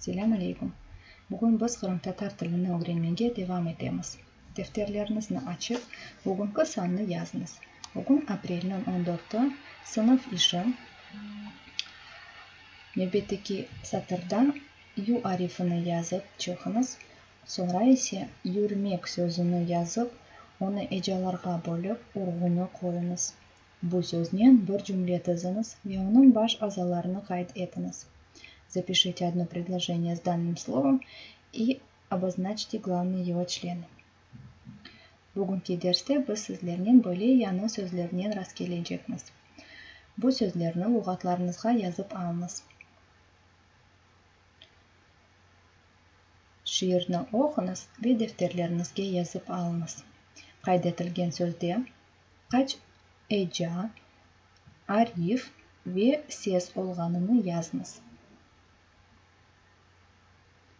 Selâm aleyküm! Bugün biz qırımtatar tilini ögrenmege devam etemiz. Defterleriñizni açıp, bugünki sannı yazıñız. Bugün aprelniñ on dörtü, sınıf işi. Nevbetteki satırda yu arifini yazıp çıqıñız, soñra ise yürmek sözüni yazıp, onı ecalarğa bölip, urğunı qoyuñız. Bu söznen bir cümle tiziñiz ve onıñ baş azalarını qayd etiñiz. Запишите одно предложение с данным словом и oboznaçte glavnıye его çleny. Bugünki derste biz sizlernen böyle yañı sözlernen rastkelecekmiz. Bu sözlerni luğatlarıñızğa yazıp alıñız. Şiirni oquñız ve defterleriñizge yazıp alıñız. Qayd etilgen sözde qaç eca, arif ve ses olğanını yazıñız.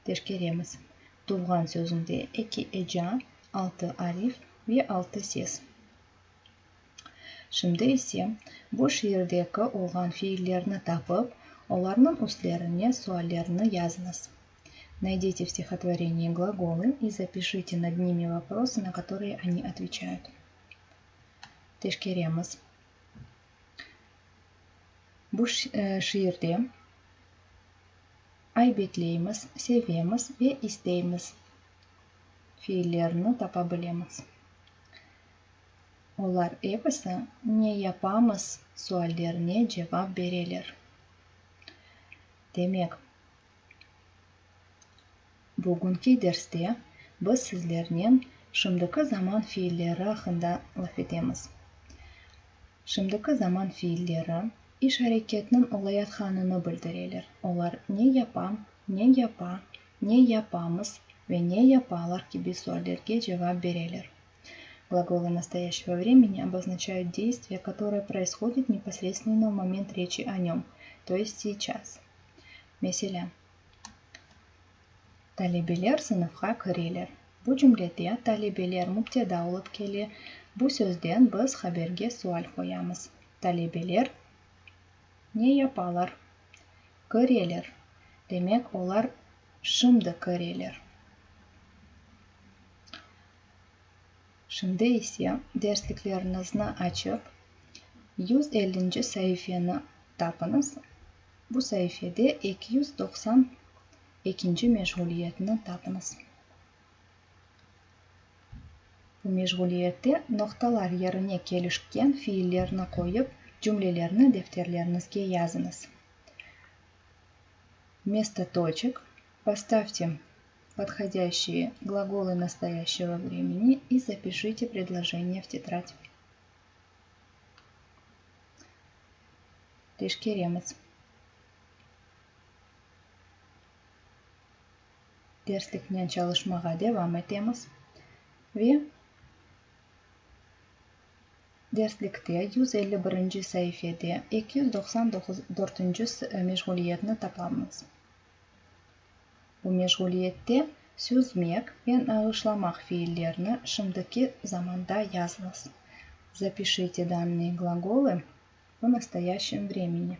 Teşkeremiz. Tuvğan sözünde eki eca, altı arif ve altı ses. Şimdi ise bu şiirdeki olğan fiillerni tapıp, olarnıñ üstlerine suallerni yazıñız. Naydite v stihotvorenii glagolı i zapişite nad nimi voprosı, na kotorıye oni otveçayut. Teşkeremiz. Bu şiirde aybetleymiz, sevemiz ve isteymiz fiillerini tapa bilemiz. Olar episi ne yapamız suallerine cevap bereler. Demek, bugünki derste biz sizlernen şimdiki zaman fiilleri aqqında laf etemiz. Şimdiki zaman fiilleri iş-areketniñ olayatqanını bildireler. Olar ne yapam, ne yapa, ne yapamız ve ne yapalar kibi suallerge cevap bereler. Глаголы настоящего времени обозначают действие, которое происходит непосредственно в момент речи о нем, то есть сейчас. Meselâ, Talebeler sınıfqa kireler. Bu cümlede talebeler müpteda olıp kele, bu sözden biz haberge sual qoyamız, Talebeler ne yapalar? Kireler. Demek, olar şimdi kireler. Şimdi ise derslikleriñizni açıp, 150-nci saifeni tapıñız, bu saifede 292-nci meşğuliyetni tapıñız. Bu meşğuliyette noqtalar yerine kelişken fiillerni qoyıp, cümlelerni defterleriñizge yazıñız. Vmesto toçek postavte podhodâşçie glagolı nastoyaşçego vremeni i zapişite predloženiye v tetrad. Teşkeremiz. Dersliknen çalışmağa devam etemiz ve derslikte 151-nci saifede 294-nci meşğuliyetni tapamız. Bu meşğuliyette süzmek ve nağışlamaq fiillerini şimdiki zamanda yazıñız. Zapişite dannıye glagolı v nastoyaşçem vremeni.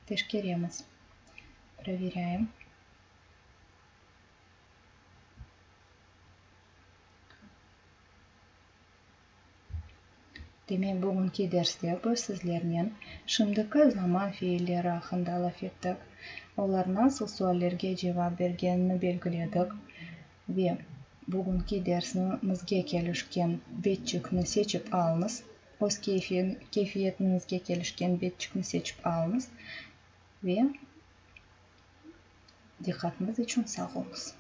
Teşkeremiz. Proverâyem. Demek, bugünki derste biz sizlernen şimdiki zaman fiilleri aqqında laf ettik, olar nasıl suallerge cevap bergenini belgiledik ve bugünki dersimizge kelişken betçikni seçip alıñız, öz keyfiyetiñizge kelişken betçikni seçip alıñız ve diqqatıñız içün sağ oluñız.